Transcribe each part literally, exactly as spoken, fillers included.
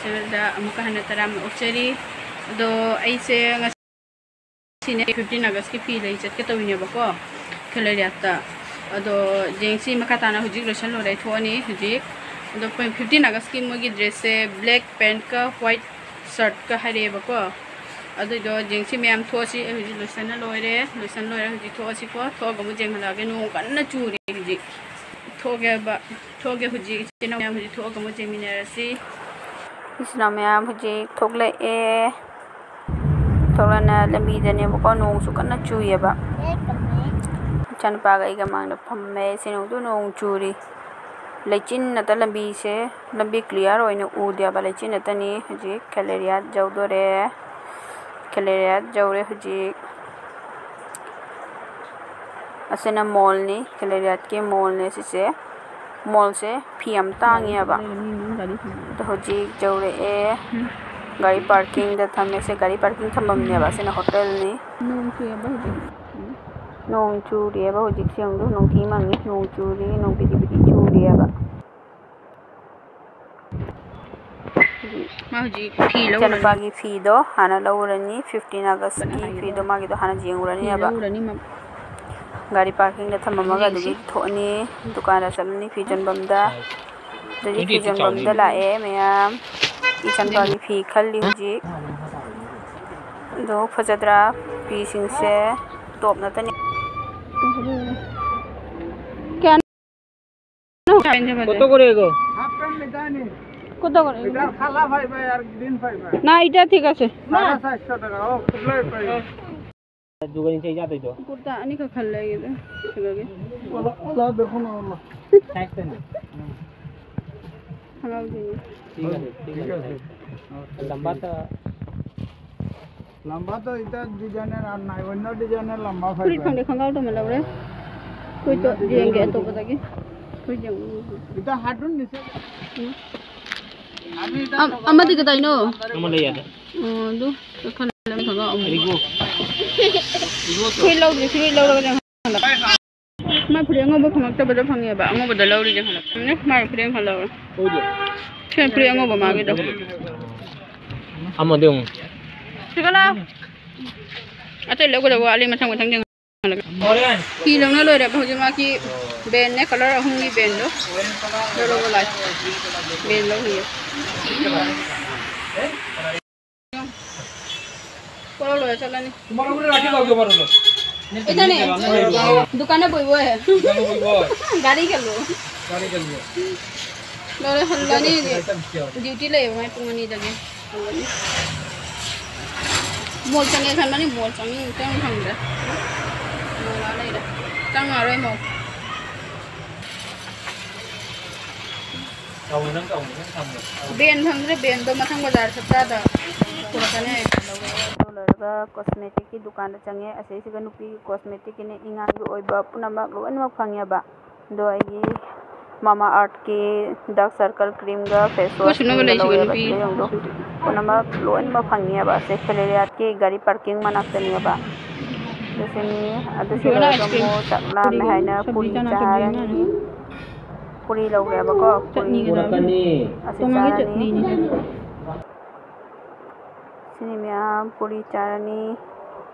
ꯆꯦꯅꯦꯜꯗ ꯑꯃꯨꯛꯀ ꯍꯟꯅ ꯇꯔꯥꯝꯅ ꯑꯣꯛꯆꯔꯤ꯫ ꯑꯗꯣ ꯑꯩꯁꯦ ꯉꯁꯤꯅꯦ ꯐꯤꯐꯇꯤꯟ ꯑꯥꯒꯁꯀꯤ ꯐꯤ ꯂꯩ ꯆꯠꯀꯦ ꯇꯧꯔꯤꯅꯦꯕꯀꯣ, ꯈꯦꯂꯦꯔꯤꯌꯥꯠꯇ꯫ ꯑꯗꯣ ꯌꯦꯡꯁꯤ, ꯃꯈꯥ ꯇꯥꯅ ꯍꯧꯖꯤꯛ ꯂꯣꯏꯁꯜꯂꯨꯔꯦ, ꯊꯣꯛꯑꯅꯤ ꯍꯧꯖꯤꯛ꯫ ꯑꯗꯣ ꯐꯤꯐꯇꯤꯟ ꯑꯥꯒꯁꯀꯤ ꯃꯣꯏꯒꯤ ꯗ꯭ꯔꯦꯁꯁꯦ ꯕ꯭ꯂꯦꯛ ꯄꯦꯟꯠꯀ ꯋꯥꯏꯠ ꯁꯔꯠꯀ ꯍꯥꯏꯔꯛꯑꯦꯕꯀꯣ꯫ ꯑꯗꯨꯏꯗꯣ ꯌꯦꯡꯁꯤ ꯃꯌꯥꯝ, ꯊꯣꯛꯑꯁꯤ꯫ ꯑꯩ ꯍꯧꯖꯤꯛ ꯂꯣꯏꯁꯟꯅ ꯂꯣꯏꯔꯦ, ꯂꯣꯏꯁꯟ ꯂꯣꯏꯔꯦ꯫ ꯍꯧꯖꯤꯛ ꯊꯣꯛꯑꯁꯤꯀꯣ, ꯊꯣꯛꯑꯒ ꯑꯃꯨꯛ ꯌꯦꯡꯍꯜꯂꯛꯑꯒꯦ꯫ ꯅꯣꯡ ꯀꯟꯅ ꯆꯨꯔꯤ ꯍꯧꯖꯤꯛ꯫ ꯊꯣꯛꯑꯒꯦꯕ, ꯊꯣꯛꯑꯒꯦ ꯍꯧꯖꯤꯛ꯫ ꯏꯆꯤꯟ ꯏꯅꯥꯎ ꯃꯌꯥꯝ ꯍꯧꯖꯤꯛ ꯊꯣꯛꯑꯒ ꯑꯃꯨꯛ ꯌꯦꯡꯃꯤꯟꯅꯔꯁꯤ꯫ ꯏꯆꯤꯟ ꯏꯅꯥꯎ ꯃꯌꯥꯝ ꯍꯧꯖꯤꯛ ꯊꯣꯛꯂꯛꯑꯦ꯫ ꯊꯣꯛꯂꯛꯅ ꯂꯝꯕꯤꯗꯅꯦꯕꯀꯣ, ꯅꯣꯡꯁꯨ ꯀꯟꯅ ꯆꯨꯏꯌꯦꯕ꯫ ꯏꯆꯥꯅꯨꯄꯥꯒ ꯑꯩꯒ ꯃꯥꯡꯗ ꯐꯝꯃꯦ꯫ ꯁꯤ ꯅꯣꯡꯗꯨ ꯅꯣꯡ ꯆꯨꯔꯤ꯫ ꯂꯩꯆꯤꯟ ꯅꯠꯇ ꯂꯝꯕꯤꯁꯦ, ꯂꯝꯕꯤ ꯀ꯭ꯂꯤꯌꯥꯔ ꯑꯣꯏꯅ ꯎꯗꯦꯕ, ꯂꯩꯆꯤꯟ ꯅꯠꯇꯅꯤ꯫ ꯍꯧꯖꯤꯛ ꯈꯦꯂꯦꯔꯤꯌꯥꯠ ꯌꯧꯗꯣꯔꯦ꯫ ꯈꯦꯂꯦꯔꯤꯌꯥꯠ ꯌꯧꯔꯦ ꯍꯧꯖꯤꯛ꯫ ꯑꯁꯤꯅ ꯃꯣꯜꯅꯤ, ꯈꯦꯂꯦꯔꯤꯌꯥꯠꯀꯤ ꯃꯣꯜꯅꯦ ꯁꯤꯁꯦ꯫ ꯃꯣꯜꯁꯦ ꯐꯤ ꯌꯥꯝ ꯇꯥꯡꯉꯦꯕ꯫ ꯑꯗꯣ ꯍꯧꯖꯤꯛ ꯌꯧꯔꯛꯑꯦ꯫ ꯒꯥꯔꯤ ꯄꯥꯔꯀꯤꯡꯗ ꯊꯝꯃꯦ꯫ ꯁꯦ ꯒꯥꯔꯤ ꯄꯥꯔꯀꯤꯡ ꯊꯝꯐꯝꯅꯦꯕ꯫ ꯑꯁꯤꯅ ꯍꯣꯇꯦꯜꯅꯤ꯫ ꯅꯣꯡ ꯆꯨꯏꯌꯦꯕ ꯍꯧꯖꯤꯛ꯫ ꯅꯣꯡ ꯆꯨꯔꯤꯑꯕ ꯍꯧꯖꯤꯛꯁꯦ꯫ ꯌꯦꯡꯉꯨ, ꯅꯣꯡꯊꯤ ꯃꯪꯉꯤ, ꯅꯣꯡ ꯆꯨꯔꯤ, ꯅꯣꯡ ꯄꯤꯗꯤ ꯄꯤꯗꯤ ꯆꯨꯔꯤꯑꯕ꯫ ꯃꯥ ꯍꯧꯖꯤꯛ ꯐꯤ ꯂꯧꯔꯨꯔꯅꯤ꯫ ꯏꯆꯥꯅꯨꯄꯥꯒꯤ ꯐꯤꯗꯣ ꯍꯥꯟꯅ ꯂꯧꯔꯅꯤ꯫ ꯐꯤꯐꯇꯤꯟ ꯑꯥꯒꯁꯀꯤ ꯐꯤꯗꯣ ꯃꯥꯒꯤꯗꯣ ꯍꯥꯟꯅ ꯌꯦꯡꯉꯨꯔꯅꯤꯕ꯫ ꯂꯧꯔꯅꯤ ꯃꯥ꯫ ꯒꯥꯔꯤ ꯄꯥꯔꯀꯤꯡꯗ ꯊꯝꯃꯝꯃꯒ ꯑꯗꯨꯒꯤ ꯊꯣꯛꯑꯅꯤ꯫ ꯗꯨꯀꯥꯟꯗ ꯆꯠꯂꯅꯤ ꯐꯤ ꯆꯟꯐꯝꯗ꯫ ꯑꯗꯨꯗꯤ ꯐꯤ ꯆꯟꯐꯝꯗ ꯂꯥꯛꯑꯦ ꯃꯌꯥꯝ꯫ ꯏꯆꯥꯅꯨꯄꯥꯒꯤ ꯐꯤ ꯈꯜꯂꯤ ꯍꯧꯖꯤꯛ꯫ ꯑꯗꯣ ꯐꯖꯗ꯭ꯔꯥ? ꯐꯤꯁꯤꯡꯁꯦ ꯇꯣꯞ ꯅꯠꯇꯅꯤ꯫ কত করে এগো? কত করে? এটা খালা পাইবা আর গ্রিন পাইবা। না, এটা ঠিক আছে। সাড়ে চারশো টাকা। ও, খুবলাই পাইবা। যোগাযোগ চাই যাতে তো। কুর্তা আনি খা খাল লাগে রে। ওলা, ওলা দেখো না, ওলা। সাইজ তো না। খালাও দিন। ঠিক আছে, ঠিক আছে। লম্বা তো লম্বা তো এটা ডিজাইনের আর নাই, অন্য ডিজাইনের লম্বা ফুরিট পাইবা। ফাংডে খাঙ্গাও তো মেলাও রে। কই তো দিয়েঙ্গে এত কথা কি? কই যাও? এটা হাঁটুর নিচে। আমি এটা আম-, আমাদের কোথায় নো? আমার লেগে আছে। ও, দু, এখানে খাঙ্গাও। এদিকে। এদিকে তো। ফুরিট লাও, ফুরিট লাও, লাও, লাও। ꯃꯥ ꯐꯨꯔꯤꯠ ꯑꯉꯧꯕ ꯐꯪꯉꯛꯇꯕꯗꯣ ꯐꯪꯉꯦꯕ, ꯑꯉꯧꯕꯗ ꯂꯧꯔꯤꯁꯦ ꯈꯪꯉꯕ? ꯃꯥ ꯐꯨꯔꯤꯠ ꯑꯃ ꯈꯜꯂꯧꯔꯣ꯫ ꯁꯤ ꯐꯨꯔꯤꯠ ꯑꯉꯧꯕ ꯃꯥꯒꯤꯗꯣ꯫ ꯑꯃꯗꯤ ꯑꯃꯨꯛ꯫ ꯁꯤꯒ ꯂꯥꯎ꯫ ꯑꯇꯩ ꯂꯧꯒꯗꯕ ꯋꯥꯠꯂꯤ, ꯃꯊꯪ ꯃꯊꯪ ꯌꯦꯡꯉ-, ꯐꯤ ꯂꯧꯅ ꯂꯣꯏꯔꯦꯕ ꯍꯧꯖꯤꯛ꯫ ꯃꯥꯒꯤ ꯕꯦꯟꯅꯦ, ꯀꯂꯔ ꯑꯍꯨꯝꯒꯤ ꯕꯦꯟꯗꯣ꯫ ꯑꯗꯨ ꯂꯧꯕ ꯂꯥꯛꯑꯦ꯫ ꯕꯦꯟ ꯂꯧꯈꯤꯒꯦ꯫ ꯄꯣꯔꯣ ꯂꯣꯏꯔ ꯆꯠꯂꯅꯤ꯫ তোমার উপরে রাখি দাও, তোমার উপরে। এখানে দোকানে বইবো হে। দোকানে বইবো। গাড়ি গেল। গাড়ি গেল। ꯂꯣꯏꯔꯦ, ꯍꯜꯂꯅꯤ ꯍꯧꯖꯤꯛ꯫ ꯗ꯭ꯌꯨꯇꯤ ꯂꯩꯌꯦꯕ ꯃꯥꯏ ꯄꯨꯡ ꯑꯅꯤꯗꯒꯤ꯫ ꯍꯜꯂꯅꯤ꯫ ꯃꯣꯜ ꯆꯪꯉꯦ ꯈꯟꯕꯅꯤ, ꯃꯣꯜ ꯆꯪꯉꯤ ꯆꯪ ꯐꯪꯗ꯭ꯔꯦ꯫ ꯃꯣꯜ ꯑꯥ ꯂꯩꯔꯦ꯫ ꯆꯪꯉꯔꯣꯏ ꯃꯣꯜ꯫ ꯇꯧꯅꯨ, ꯅꯪ ꯇꯧꯅꯨ, ꯅꯪ ꯊꯝꯃꯣ꯫ ꯕꯦꯟ ꯐꯪꯗ꯭ꯔꯦ, ꯕꯦꯟꯗꯣ ꯃꯊꯪ ꯕꯖꯥꯔ ꯆꯠꯄꯗ ꯄꯨꯔꯛꯀꯅꯤ꯫ ꯑꯗꯨ ꯂꯣꯏꯔꯒ ꯀꯣꯁꯃꯦꯇꯤꯛꯀꯤ ꯗꯨꯀꯥꯟꯗ ꯆꯪꯉꯦ꯫ ꯑꯁꯤꯁꯤꯒ ꯅꯨꯄꯤꯒꯤ ꯀꯣꯁꯃꯦꯇꯤꯛꯀꯤꯅꯦ, ꯏꯉꯥꯒꯤ ꯑꯣꯏꯕ ꯄꯨꯝꯅꯃꯛ ꯂꯣꯏꯅꯃꯛ ꯐꯪꯉꯦꯕ꯫ ꯑꯗꯣ ꯑꯩꯒꯤ ꯃꯃꯥ ꯑꯥꯔꯠꯀꯤ ꯗꯥꯔꯛ ꯁꯔꯀꯜ ꯀ꯭ꯔꯤꯝꯒ ꯐꯦꯁ ꯋꯥꯁ ꯁꯨꯅꯕ ꯀ꯭ꯔꯤꯝꯒ ꯂꯩꯁꯤꯕ ꯂꯧꯋꯦꯕ ꯅꯨꯄꯤ꯫ ꯁꯤꯗ ꯌꯦꯡꯉꯨꯗꯣ꯫ ꯄꯨꯝꯅꯃꯛ ꯂꯣꯏꯅꯃꯛ ꯐꯪꯉꯦꯕ꯫ ꯑꯁꯦ ꯐꯦꯂꯦꯔꯤꯌꯥꯠꯀꯤ ꯒꯥꯔꯤ ꯄꯥꯔꯀꯤꯡ ꯃꯅꯥꯛꯇꯅꯦꯕ꯫ ꯑꯗꯨꯁꯤꯅꯤ꯫ ꯑꯗꯨꯁꯨ ꯂꯣꯏꯔꯒ ꯑꯃꯨꯛ ꯆꯥꯛ ꯂꯥꯝꯃꯦ ꯍꯥꯏꯅ ꯄꯨꯔꯤ ꯆꯥꯔꯅꯤ꯫ ꯄꯨꯔꯤ ꯂꯧꯔꯦꯕꯀꯣ꯫ ꯄꯨꯔꯤ꯫ ꯄꯨꯔꯛꯀꯅꯤ꯫ ꯑꯁꯤ ꯇꯣꯉꯥꯟꯒꯤ ꯆꯥꯔꯅꯤ꯫ ꯆꯠꯅꯤꯅꯦ꯫ ꯁꯤꯅꯤ ꯃꯌꯥꯝ ꯄꯨꯔꯤ ꯆꯥꯔꯅꯤ꯫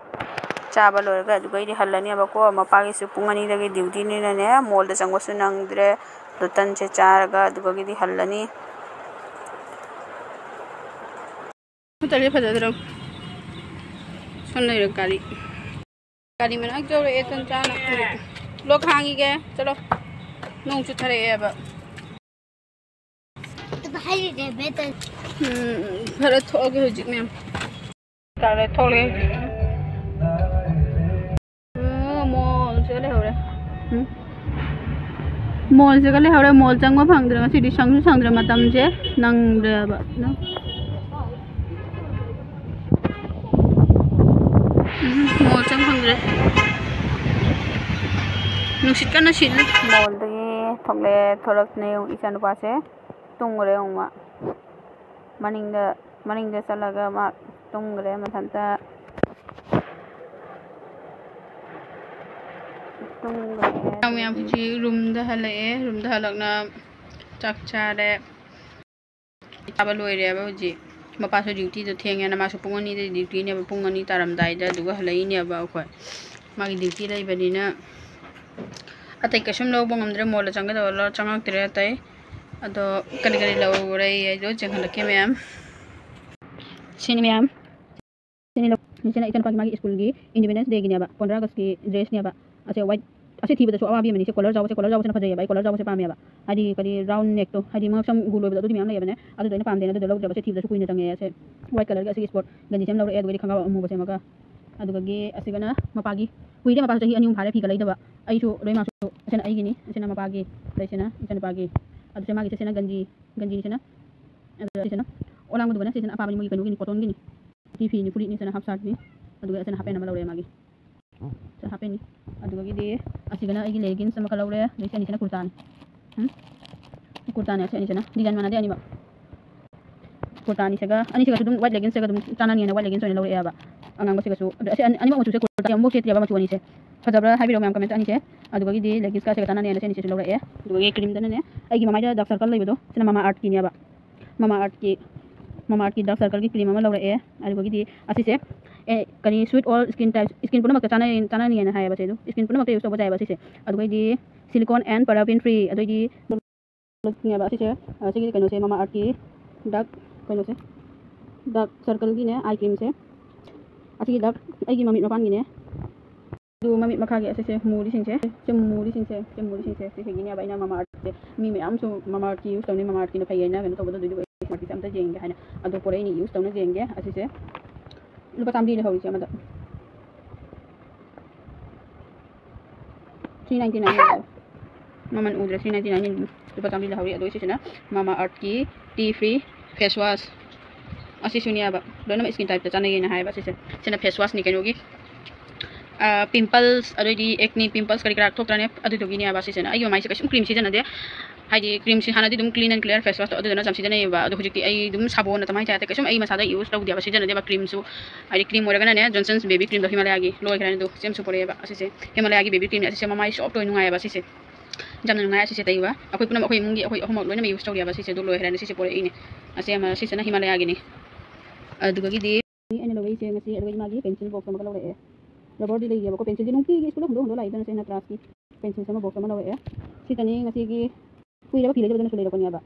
ꯆꯥꯕ ꯂꯣꯏꯔꯒ ꯑꯗꯨꯒ ꯑꯩꯗꯤ ꯍꯜꯂꯅꯦꯕꯀꯣ꯫ ꯃꯄꯥꯒꯤꯁꯨ ꯄꯨꯡ ꯑꯅꯤꯗꯒꯤ ꯗ꯭ꯌꯨꯇꯤꯅꯤꯅꯅꯦ, ꯃꯣꯜꯗ ꯆꯪꯕꯁꯨ ꯅꯪꯗ꯭ꯔꯦ꯫ ꯑꯗꯣ ꯇꯟꯁꯦ ꯆꯥꯔꯒ ꯑꯗꯨꯒꯒꯤꯗꯤ ꯍꯜꯂꯅꯤ꯫ ꯍꯣꯇꯦꯜꯁꯦ ꯐꯖꯗ꯭ꯔꯣ? ꯁꯣꯝ ꯂꯩꯔꯦ ꯒꯥꯔꯤ꯫ ꯒꯥꯔꯤ ꯃꯅꯥꯛ ꯌꯧꯔꯛꯑꯦ ꯇꯟ ꯆꯥꯅ꯫ ꯂꯣꯛ ꯍꯥꯡꯉꯤꯒꯦ꯫ ꯆꯠꯂꯣ꯫ ꯅꯣꯡ ꯆꯨꯊꯔꯛꯑꯦꯕ꯫ ꯎꯝ, ꯈꯔ ꯊꯣꯛꯑꯒꯦ ꯍꯧꯖꯤꯛ ꯃꯌꯥꯝ꯫ ꯇꯥꯔꯦ, ꯊꯣꯛꯂꯛꯑꯦ ꯍꯧꯖꯤꯛ꯫ ꯎꯝ, ꯃꯣꯜꯁꯤꯒ ꯂꯩꯍꯧꯔꯦ꯫ ꯎꯝ꯫ ꯃꯣꯜꯁꯤꯒ ꯂꯩꯍꯧꯔꯦ꯫ ꯃꯣꯜ ꯆꯪꯕ ꯐꯪꯗ꯭ꯔꯦ ꯉꯁꯤꯗꯤ, ꯁꯪꯁꯨ ꯁꯪꯗ꯭ꯔꯦ, ꯃꯇꯝꯁꯦ ꯅꯪꯗ꯭ꯔꯦꯕ꯫ ꯎꯝ, ꯃꯣꯜ ꯆꯪ ꯐꯪꯗ꯭ꯔꯦ꯫ ꯅꯨꯡꯁꯤꯠ ꯀꯟꯅ ꯁꯤꯠꯂꯤ꯫ ꯃꯣꯜꯗꯒꯤ ꯊꯣꯛꯂꯛꯑꯦ, ꯊꯣꯛꯂꯛꯇꯅ ꯌꯦꯡꯉꯨ, ꯏꯆꯥꯅꯨꯄꯥꯁꯦ ꯇꯨꯝꯈ꯭ꯔꯦ ꯌꯦꯡꯉꯨ ꯃꯥ꯫ ꯃꯅꯤꯡꯗ, ꯃꯅꯤꯡꯗ ꯆꯠꯂꯒ ꯃꯥ ꯇꯨꯝꯈ꯭ꯔꯦ ꯃꯊꯟꯇ꯫ ꯃꯌꯥꯝ ꯍꯧꯖꯤꯛ ꯔꯨꯝꯗ ꯍꯜꯂꯛꯑꯦ꯫ ꯔꯨꯝꯗ ꯍꯜꯂꯛꯅ ꯆꯥꯛ ꯆꯥꯔꯦ꯫ ꯆꯥꯕ ꯂꯣꯏꯔꯦꯕ ꯍꯧꯖꯤꯛ꯫ ꯃꯄꯥꯁꯨ ꯗ꯭ꯌꯨꯇꯤꯗꯣ ꯊꯦꯡꯉꯦꯅ, ꯃꯥꯁꯨ ꯄꯨꯡ ꯑꯅꯤꯗ ꯗ꯭ꯌꯨꯇꯤꯅꯦꯕ, ꯄꯨꯡ ꯑꯅꯤ ꯇꯥꯔꯝꯗꯥꯏꯗ ꯑꯗꯨꯒ ꯍꯜꯂꯛꯏꯅꯦꯕ ꯑꯩꯈꯣꯏ꯫ ꯃꯥꯒꯤ ꯗ꯭ꯌꯨꯇꯤ ꯂꯩꯕꯅꯤꯅ ꯑꯇꯩ ꯀꯩꯁꯨꯝ ꯂꯧꯕ ꯉꯝꯗ꯭ꯔꯦ꯫ ꯃꯣꯜꯗ ꯆꯪꯒꯗꯕ ꯂꯧ-, ꯆꯪꯉꯛꯇ꯭ꯔꯦ ꯑꯇꯩ꯫ ꯑꯗꯣ ꯀꯔꯤ ꯀꯔꯤ ꯂꯧꯔꯦ ꯑꯩꯗꯣ ꯆꯦꯟꯍꯜꯂꯛꯀꯦ ꯃꯌꯥꯝ꯫ ꯁꯤꯅꯤ ꯃꯌꯥꯝ꯫ ꯁꯤꯅ ꯏꯆꯟꯅꯨꯄꯥꯒꯤ ꯃꯥꯒꯤ ꯁ꯭ꯀꯨꯜꯒꯤ ꯏꯟꯗꯤꯄꯦꯟꯗꯦꯟꯁ ꯗꯦꯒꯤꯅꯦꯕ, ꯄꯣꯟꯗ꯭ꯔꯥ ꯑꯥꯒꯁꯀꯤ ꯗ꯭ꯔꯦꯁꯅꯦꯕ꯫ ꯑꯁꯦ ꯋꯥꯏꯠ, ꯑꯁꯤ ꯊꯤꯕꯗꯁꯨ ꯑꯋꯥꯕꯤ ꯑꯃꯅꯤ꯫ ꯁꯦ ꯀꯣꯂꯔ ꯆꯥꯎꯕꯁꯦ, ꯀꯣꯂꯔ ꯆꯥꯎꯕꯁꯤꯅ ꯐꯖꯩꯌꯦꯕ꯫ ꯑꯩ ꯀꯣꯂꯔ ꯆꯥꯎꯕꯁꯦ ꯄꯥꯝꯃꯦꯕ꯫ ꯍꯥꯏꯗꯤ ꯀꯔꯤ ꯔꯥꯎꯟ ꯅꯦꯛꯇꯣ, ꯍꯥꯏꯗꯤ ꯃꯉꯛꯁꯝ ꯒꯨ ꯂꯣꯏꯕꯗꯣ, ꯑꯗꯨꯗꯤ ꯃꯌꯥꯝ ꯂꯩꯌꯦꯕꯅꯦ꯫ ꯑꯗꯨꯗꯣ ꯑꯩꯅ ꯄꯥꯝꯗꯦꯅ ꯑꯗꯨꯗꯣ ꯂꯧꯗ꯭ꯔꯕ꯫ ꯁꯦ ꯊꯤꯕꯗꯁꯨ ꯀꯨꯏꯅ ꯆꯪꯉꯦ꯫ ꯁꯦ ꯋꯥꯏꯠ ꯀꯂꯔꯒꯤ ꯑꯁꯤꯒꯤ ꯁ꯭ꯄꯣꯔꯠ ꯒꯟꯖꯤꯁꯦ ꯑꯃ ꯂꯧꯔꯛꯑꯦ, ꯑꯗꯨꯒꯗꯤ ꯈꯣꯡꯒ꯭ꯔꯥꯎ ꯑꯃꯨꯕꯁꯦ ꯑꯃꯒ꯫ ꯑꯗꯨꯗꯒꯤ ꯑꯁꯤꯒꯅ ꯃꯄꯥꯒꯤ, ꯀꯨꯏꯔꯦ ꯃꯄꯥꯁꯨ ꯆꯍꯤ ꯑꯅꯤ ꯑꯍꯨꯝ ꯐꯥꯔꯦ ꯐꯤꯒ ꯂꯩꯗꯕ꯫ ꯑꯩꯁꯨ ꯂꯣꯏ ꯃꯥꯁꯨ, ꯑꯁꯤꯅ ꯑꯩꯒꯤꯅꯤ, ꯑꯁꯤꯅ ꯃꯄꯥꯒꯤ, ꯑꯗꯩꯁꯤꯅ ꯏꯆꯟꯅꯨꯄꯥꯒꯤ꯫ ꯑꯗꯨꯁꯦ ꯃꯥꯒꯤ ꯁꯤꯁꯤꯅ ꯒꯟꯖꯤ, ꯒꯟꯖꯤꯁꯤꯅ, ꯑꯗꯨꯒ ꯁꯤꯁꯤꯅ ꯑꯣꯂꯥꯡꯕꯗꯨꯒꯅ ꯁꯤꯁꯤꯅ ꯑꯄꯥꯕꯅꯤ, ꯃꯣꯏꯒꯤ ꯀꯩꯅꯣꯒꯤꯅꯤ, ꯀꯣꯇꯣꯟꯒꯤꯅꯤ꯫ ꯁꯤ ꯐꯤꯅꯤ, ꯐꯨꯔꯤꯠꯅꯤ, ꯁꯤꯅ ꯍꯥꯞ ꯁꯥꯔꯠꯅꯤ, ꯑꯗꯨꯒ ꯁꯤꯅ ꯍꯥꯞ ꯄꯦꯟ ꯑꯃ ꯂꯧꯔꯦ ꯃꯥꯒꯤ꯫ ꯁꯤꯅ ꯍꯥꯞ ꯄꯦꯟꯅꯤ꯫ ꯑꯗꯨꯗꯒꯤꯗꯤ ꯑꯁꯤꯒꯅ ꯑꯩꯒꯤ ꯂꯦꯒꯤꯟꯁ ꯑꯃꯈꯛ ꯂꯧꯔꯦ, ꯑꯗꯩ ꯁꯤ ꯑꯅꯤꯁꯤꯅ ꯀꯨꯔꯇꯥꯅꯤ꯫ ꯎꯝ? ꯀꯨꯔꯇꯥꯅꯦ, ꯁꯤ ꯑꯅꯤꯁꯤꯅ꯫ ꯗꯤꯖꯥꯏꯟ ꯃꯥꯟꯅꯗꯦ ꯑꯅꯤꯃꯛ꯫ ꯀꯨꯔꯇꯥ ꯑꯅꯤꯁꯤꯒ, ꯑꯅꯤꯁꯤꯒꯁꯨ ꯑꯗꯨꯝ ꯋꯥꯏꯠ ꯂꯦꯒꯤꯟꯁꯇꯒ ꯑꯗꯨꯝ ꯆꯥꯟꯅꯅꯤꯅ ꯋꯥꯏꯠ ꯂꯦꯒꯤꯟꯁ ꯑꯣꯏꯅ ꯂꯧꯔꯛꯑꯦꯕ꯫ ꯑꯉꯥꯡꯕꯁꯤꯒꯁꯨ꯫ ꯑꯗꯣ ꯑꯁꯤ ꯑꯅꯤ-, ꯑꯅꯤꯃꯛ ꯃꯆꯨꯁꯦ ꯀꯨꯔꯇꯥ ꯑꯃꯨꯛ ꯁꯦꯠꯇ꯭ꯔꯤꯕ ꯃꯆꯨ ꯑꯅꯤꯁꯦ꯫ ꯐꯖꯕ꯭ꯔꯥ ꯍꯥꯏꯕꯤꯔꯛꯑꯣ ꯃꯌꯥꯝ ꯀꯃꯦꯟꯇ ꯑꯅꯤꯁꯦ꯫ ꯑꯗꯨꯗꯒꯤꯗꯤ ꯂꯦꯒꯤꯟꯁꯀ ꯑꯁꯤꯒ ꯆꯥꯟꯅꯅꯤꯅ ꯁꯤ ꯑꯅꯤꯁꯤꯁꯨ ꯂꯧꯔꯛꯑꯦ꯫ ꯑꯗꯨꯗꯒꯤ ꯀ꯭ꯔꯤꯝꯗꯅꯅꯦ, ꯑꯩꯒꯤ ꯃꯃꯥꯏꯗ ꯗꯥꯔꯛ ꯁꯔꯀꯜ ꯂꯩꯕꯗꯣ, ꯁꯤꯅ ꯃꯃꯥ ꯑꯥꯔꯠꯀꯤꯅꯦꯕ꯫ ꯃꯃꯥ ꯑꯥꯔꯠꯀꯤ, ꯃꯃꯥ ꯑꯥꯔꯠꯀꯤ ꯗꯥꯔꯛ ꯁꯔꯀꯜꯒꯤ ꯀ꯭ꯔꯤꯝ ꯑꯃ ꯂꯧꯔꯛꯑꯦ꯫ ꯑꯗꯨꯗꯒꯤꯗꯤ ꯑꯁꯤꯁꯦ, ꯑꯦ, ꯀꯔꯤ, ꯁ꯭ꯌꯨꯠ ꯑꯣꯜ ꯁ꯭ꯀꯤꯟ ꯇꯥꯏꯞ, ꯁ꯭ꯀꯤꯟ ꯄꯨꯝꯅꯃꯛꯇ ꯆꯥꯅꯩ, ꯆꯥꯅꯅꯤꯅ ꯍꯥꯏꯌꯦꯕ ꯁꯦ꯫ ꯑꯗꯨ ꯁ꯭ꯀꯤꯟ ꯄꯨꯝꯅꯃꯛꯇ ꯌꯨꯁ ꯇꯧꯕ ꯌꯥꯏꯌꯦꯕ ꯁꯤꯁꯦ꯫ ꯑꯗꯨꯒꯩꯗꯤ silicone and paraben free, ꯑꯗꯨꯑꯣꯏꯗꯤ ꯂꯨꯛꯅꯦꯕ ꯑꯁꯤꯁꯦ꯫ ꯑ, ꯁꯤꯒꯤ ꯀꯩꯅꯣꯁꯦ ꯃꯃꯥ ꯑꯥꯔꯠꯀꯤ ꯗꯥꯔꯛ ꯀꯩꯅꯣꯁꯦ, ꯗꯥꯔꯛ ꯁꯔꯀꯜꯒꯤꯅꯦ ꯑꯥꯏ ꯀ꯭ꯔꯤꯝꯁꯦ꯫ ꯑꯁꯤꯒꯤ ꯗꯥꯔꯛ ꯑꯩꯒꯤ ꯃꯃꯤꯠ ꯃꯄꯥꯟꯒꯤꯅꯦ꯫ ꯑꯗꯨ ꯃꯃꯤꯠ ꯃꯈꯥꯒꯤ ꯑꯁꯤꯁꯦ ꯃꯨꯔꯤꯁꯤꯡꯁꯦ, ꯁꯤ ꯃꯨꯔꯤꯁꯤꯡꯁꯦ, ꯁꯤ ꯃꯨꯔꯤꯁꯤꯡꯁꯦ, ꯁꯤꯁꯤꯒꯤꯅꯦꯕ ꯑꯩꯅ ꯃꯃꯥ ꯑꯥꯔꯠꯁꯦ꯫ ꯃꯤ ꯃꯌꯥꯝꯁꯨ ꯃꯃꯥ ꯑꯥꯔꯠꯀꯤ ꯌꯨꯁ ꯇꯧꯅꯤ, ꯃꯃꯥ ꯑꯥꯔꯠꯀꯤꯅ ꯐꯩꯌꯦꯅ ꯀꯩꯅꯣ ꯇꯧꯕꯗꯣ, ꯑꯗꯨꯏꯗꯨꯒ ꯑꯩ ꯃꯃꯥ ꯑꯥꯔꯠꯀꯤꯁꯦ ꯑꯝꯇ ꯌꯦꯡꯒꯦ ꯍꯥꯏꯅ꯫ ꯑꯗꯣ ꯄꯣꯔꯛꯏꯅꯤ, ꯌꯨꯁ ꯇꯧꯅ ꯌꯦꯡꯒꯦ꯫ ꯑꯁꯤꯁꯦ ꯂꯨꯄꯥ ꯆꯥꯝꯃꯔꯤ ꯂꯩꯍꯧꯔꯤꯁꯦ ꯑꯃꯗ꯫ Three ninety nine ꯃꯃꯜ ꯎꯗ꯭ꯔꯦ, three ninety nine ꯂꯨꯄꯥ ꯆꯥꯝꯃꯔꯤ ꯂꯧꯍꯧꯔꯤ꯫ ꯑꯗꯣ ꯁꯤꯁꯤꯅ ꯃꯃꯥ ꯑꯥꯔꯠꯀꯤ tea free face wash꯫ ꯑꯁꯤꯁꯨꯅꯦꯕ, ꯂꯣꯏꯅꯃꯛ ꯁ꯭ꯀꯤꯟ ꯇꯥꯏꯞꯇ ꯆꯥꯟꯅꯩꯌꯦꯅ ꯍꯥꯏꯌꯦꯕ ꯁꯤꯁꯦ꯫ ꯁꯤꯅ ꯐꯦꯁ ꯋꯥꯁꯅꯤ ꯀꯩꯅꯣꯒꯤ, ꯄꯤꯝꯄꯜꯁ, ꯑꯗꯩꯗꯤ ꯑꯦꯛꯅꯤ ꯄꯤꯝꯄꯜꯁ ꯀꯔꯤ ꯀꯔꯥ ꯊꯣꯛꯇ꯭ꯔꯅꯦ, ꯑꯗꯨꯗꯨꯒꯤꯅꯦꯕ ꯁꯤꯁꯤꯅ꯫ ꯑꯩꯒꯤ ꯃꯃꯥꯏꯁꯦ ꯀꯩꯁꯨꯝ ꯀ꯭ꯔꯤꯝ ꯁꯤꯖꯤꯟꯅꯗꯦ꯫ ꯍꯥꯏꯗꯤ ꯀ꯭ꯔꯤꯝꯁꯤ ꯍꯥꯟꯅꯗꯤ ꯑꯗꯨꯝ ꯀ꯭ꯂꯤꯟ ꯑꯦꯟ ꯀ꯭ꯂꯤꯌꯥꯔ ꯐꯦꯁ ꯋꯥꯁꯇꯣ ꯑꯗꯨꯗꯨꯅ ꯌꯥꯝ ꯁꯤꯖꯤꯟꯅꯩꯌꯦꯕ꯫ ꯑꯗꯣ ꯍꯧꯖꯤꯛꯇꯤ ꯑꯩ ꯑꯗꯨꯝ ꯁꯥꯕꯣꯟ ꯑꯗꯨꯃꯥꯏꯅ ꯇꯥꯏ ꯀꯩꯁꯨꯝ ꯑꯩ ꯃꯁꯥꯗ ꯌꯨꯁ ꯇꯧꯗꯦꯕ, ꯁꯤꯖꯤꯟꯅꯗꯦꯕ ꯀ꯭ꯔꯤꯝꯁꯨ꯫ ꯍꯥꯏꯗꯤ ꯀ꯭ꯔꯤꯝ ꯑꯣꯏꯔꯒꯅꯅꯦ, ꯖꯣꯟꯁꯟꯁ ꯕꯦꯕꯤ ꯀ꯭ꯔꯤꯝꯗꯣ ꯍꯤꯃꯥꯂꯌꯥꯒꯤ ꯂꯣꯏꯈ꯭ꯔꯦ꯫ ꯑꯗꯣ ꯁꯤ ꯑꯃꯁꯨ ꯄꯨꯔꯛꯑꯦꯕ꯫ ꯑꯁꯤꯁꯦ ꯍꯤꯃꯥꯂꯌꯥꯒꯤ ꯕꯦꯕꯤ ꯀ꯭ꯔꯤꯝꯅꯦ꯫ ꯑꯁꯤꯁꯦ ꯃꯃꯥꯏ ꯁꯣꯐ ꯑꯣꯏ ꯅꯨꯡꯉꯥꯏꯌꯦꯕ꯫ ꯑꯁꯤꯁꯦ ꯌꯥꯝꯅ ꯅꯨꯡꯉꯥꯏ꯫ ꯑꯁꯤꯁꯦ ꯇꯩꯕ ꯑꯩꯈꯣꯏ ꯄꯨꯝꯅꯃꯛ, ꯑꯩꯈꯣꯏ ꯏꯃꯨꯡꯒꯤ ꯑꯩꯈꯣꯏ ꯑꯍꯨꯝꯃꯛ ꯂꯣꯏꯅꯃꯛ ꯌꯨꯁ ꯇꯧꯔꯤꯑꯕ꯫ ꯁꯤꯁꯦ ꯑꯗꯨ ꯂꯣꯏꯈ꯭ꯔꯦꯅꯦ꯫ ꯁꯤꯁꯦ ꯄꯨꯔꯛꯏꯅꯦ꯫ ꯑꯁꯤ ꯑꯃ, ꯁꯤꯁꯤꯅ ꯍꯤꯃꯥꯂꯌꯥꯒꯤꯅꯤ꯫ ꯑꯗꯨꯗꯒꯤꯗꯤ ꯑꯩꯅ ꯂꯧꯔꯛꯏꯁꯦ ꯉꯁꯤ, ꯑꯗꯨꯒ ꯃꯥꯒꯤ ꯄꯦꯟꯁꯤꯜ ꯕꯣꯛꯁ ꯑꯃꯒ ꯂꯧꯔꯛꯑꯦ꯫ ꯔꯕꯔꯗꯤ ꯂꯩꯌꯦꯕꯀꯣ, ꯄꯦꯟꯁꯤꯜꯗꯤ ꯅꯨꯡꯇꯤꯒꯤ ꯁ꯭ꯀꯨꯜꯗ ꯍꯨꯟꯗꯣꯛ ꯍꯨꯟꯗꯣꯛ ꯂꯥꯛꯏꯗꯅ, ꯁꯤ ꯑꯩꯅ ꯀ꯭ꯂꯥꯁꯀꯤ ꯄꯦꯟꯁꯤꯜꯁ ꯑꯃ ꯕꯣꯛꯁ ꯑꯃ ꯂꯧꯔꯛꯑꯦ꯫ ꯁꯤꯇꯅꯤ ꯉꯁꯤꯒꯤ꯫ ꯀꯨꯏꯔꯕ ꯐꯤ ꯂꯩꯗꯕꯗꯨꯅꯁꯨ ꯂꯩꯔꯛꯄꯅꯦꯕ꯫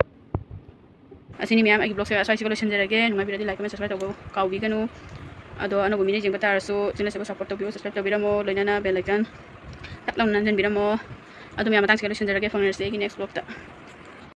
ꯑꯁꯤꯅꯤ ꯃꯌꯥꯝ, ꯑꯩꯒꯤ ꯕ꯭ꯂꯣꯒꯁꯦ ꯑꯁ꯭ꯋꯥꯏꯁꯤꯒ ꯂꯣꯏꯁꯤꯟꯖꯔꯒꯦ꯫ ꯅꯨꯡꯉꯥꯏꯕꯤꯔꯗꯤ ꯂꯥꯏꯛ, ꯀꯃꯦꯟ, ꯁꯕꯁꯀ꯭ꯔꯥꯏꯕ ꯇꯧꯕ ꯀꯥꯎꯕꯤꯒꯅꯨ꯫ ꯑꯗꯣ ꯑꯅꯧꯕ ꯃꯤꯅ ꯌꯦꯡꯕ ꯇꯥꯔꯁꯨ ꯆꯦꯅꯦꯜꯁꯤꯕꯨ ꯁꯞꯄꯣꯔꯠ ꯇꯧꯕꯤꯌꯨ, ꯁꯕꯁꯀ꯭ꯔꯥꯏꯕ ꯇꯧꯕꯤꯔꯝꯃꯣ, ꯂꯣꯏꯅꯅ ꯕꯦꯜ ꯑꯥꯏꯀꯟ ꯇꯛ ꯂꯥꯎꯅ ꯅꯝꯖꯟꯕꯤꯔꯝꯃꯣ꯫ ꯑꯗꯨ ꯃꯌꯥꯝ, ꯃꯇꯥꯡꯁꯤꯒ ꯂꯣꯏꯁꯤꯟꯖꯔꯒꯦ꯫ ꯐꯪꯅꯔꯁꯤ ꯑꯩꯒꯤ ꯅꯦꯛꯁ ꯕ꯭ꯂꯣꯒꯇ꯫